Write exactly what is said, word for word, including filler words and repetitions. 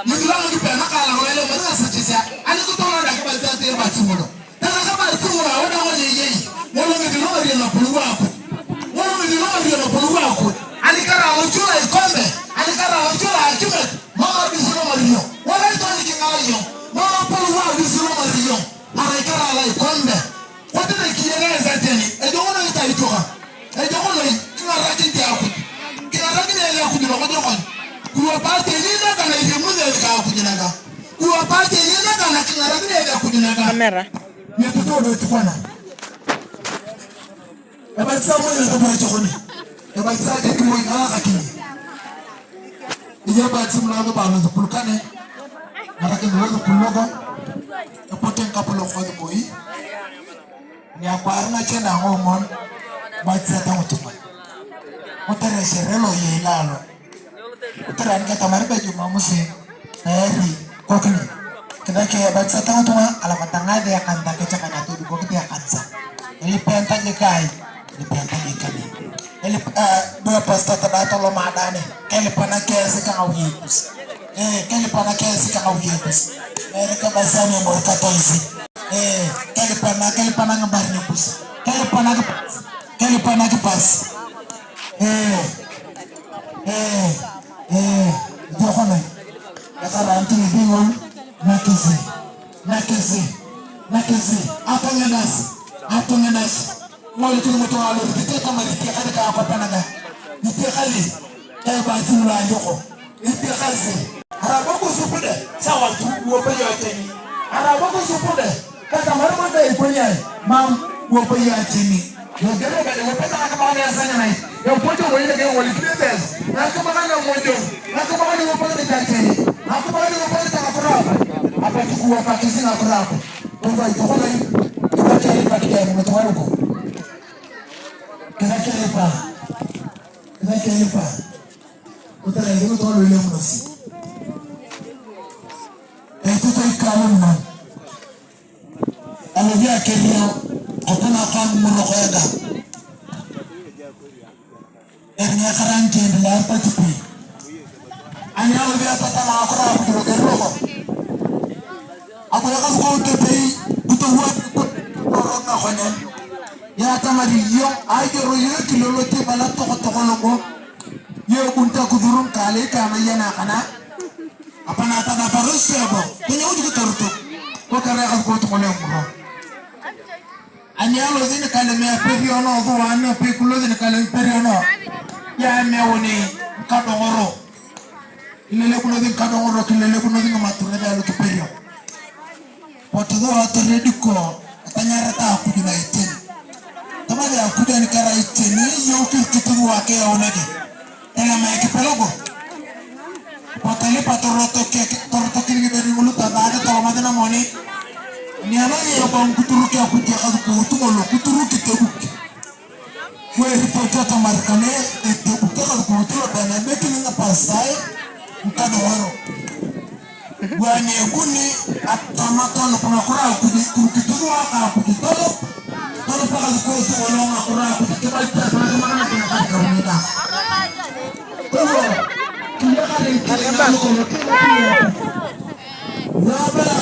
Ngesi lo ngakipe nakaalak lo ilemari ngasechesea. Ani kitolor dang kibatisae ati ebatiso ngolo. Tara kibatiso ngolo awo dang ngoni eyei. Ngolo ngesi ilomari Anapolou a Akuj. Ngolo ngesi ilomari Anapolou a Akuj. Ani karai alocho lo ikombe. Ani karai alocho lo akimet. Mam adis ilomari iyong. Wala itwaan kingala iyong. Mam apolou adis ilomari iyong. Arai karai lo ikombe. Kotere kiyeni esi teni, ejok noi itaitok a? Ejok noi, king'arakinit Akuj. King'arakinit esi Akuj lokojokon. Kiwapa teni naga na iriamunere ka Akuj naga. Kiwapa teni naga na king'arakinit esi Akuj naga. Kamera. Yetu todo tukwana. Ebatisa mwana kabla chokoni. Ebatisa ke kimo ina kakini. Iya batisa mwana kabla chokoni kane. Ngarakin wala kulogo. Epote ngapulok koi. Niakwaar ngachie na ngomon, ibatisae ngitung'a. Kotere eshere lo eyei lalo. Kotere ani ketamari be Jumamosi, na eri kokini. Kidake ibatisae ngitung'a, alapata ng'ae de ekanisa kechakana todukokit ekanisa. Elipenta jik ai? Elipenta jik kane. Elip, eh, dua pastor tada toloma adane. Kelipana kesi ka ngawiyei kus. Eh, kelipana kesi ka ngawiyei kus. Eri kebasa ni emor katoisi. Eh, kelipana, kelipana ngibaren kus. Kelipana kipas. Kelipana kipas. Eh, eh, eh, ejok noi. Ekarantu ngidingon, nakisi, nakisi, nakisi. Atongenas, atongenas. Ngolikin ngitung'a alorikit atamar itiakari ka akwap anaga. Itiakari ka ebasi ngulu ayoko. Itiakasi. Arabo kusupude, sawa tu, uopo yo ateni. Arabo kusupude, katamar bo dai ikoni ai, mam, uopo yo ateni. Logere gade uopo ta nakabakana esanyanai. Epote woi lege ngolikin etes. Nakabakana mojo. Nakabakana uopo ta ateni. Nakabakana uopo ta nakurap. Apa tukuwa pakisi nakurap. Kwa hivyo, itakuwa hii, itakuwa hii katika ya mtoto wangu. Kinakerepa. Kinakerepa. Utara hiyo kwa lule mnasi. Etuto ikalo mna. Alivya keria. Apana kwa mroko yaga. Eringa karanti endelea pati pi. Ani alosi atatama akoro a Akuj loger logo. Abu ekasukout epei, kitowuak ngorok nakonyen. Ya atamar iyong, aigero iyong ekile lote ibala tokotoko logo. Iyong ebunit akisur ngikaalei ka anayen akana. Apa na atadaparos ebo, tonyou jik torotok. Kotere ekasukout ngolo emuro. Ani alosi nikalem eperiono, sua ani apekulosi nikalem eperiono, ya ameuni ngikadongoro. Kilelekunosi ngikadongoro, kilelekunosi ngimatunet alu kiperio. Potu sua torediko, atanyarata Akuj na iteni. Tamasi Akuj ani kerai iteni, iyong kirikit sua keyaunete. Telema ekipelego. Potalipa torotokin ngiberi ngulu tasaak tolomasi namoni. Nianoni ebong kuturuk Akuj ekasukout ngolo, kuturuk itebuk. Kueripot atamar kane etebuk ekasukout lo bene, mekini ngapasitae ngikadongoro. Bua ani ebuni atamat anup ngakiro a Akuj, kirukitos ngakiro a Akuj, tolop, tolop akasukout ngolo ngakiro a Akuj, kibalit atamar kimanakin ngakiro a Akuj. Kwa hivyo, kiyakare ngikilinak lukolo, kiyakare ngakiro a Akuj. Bua abala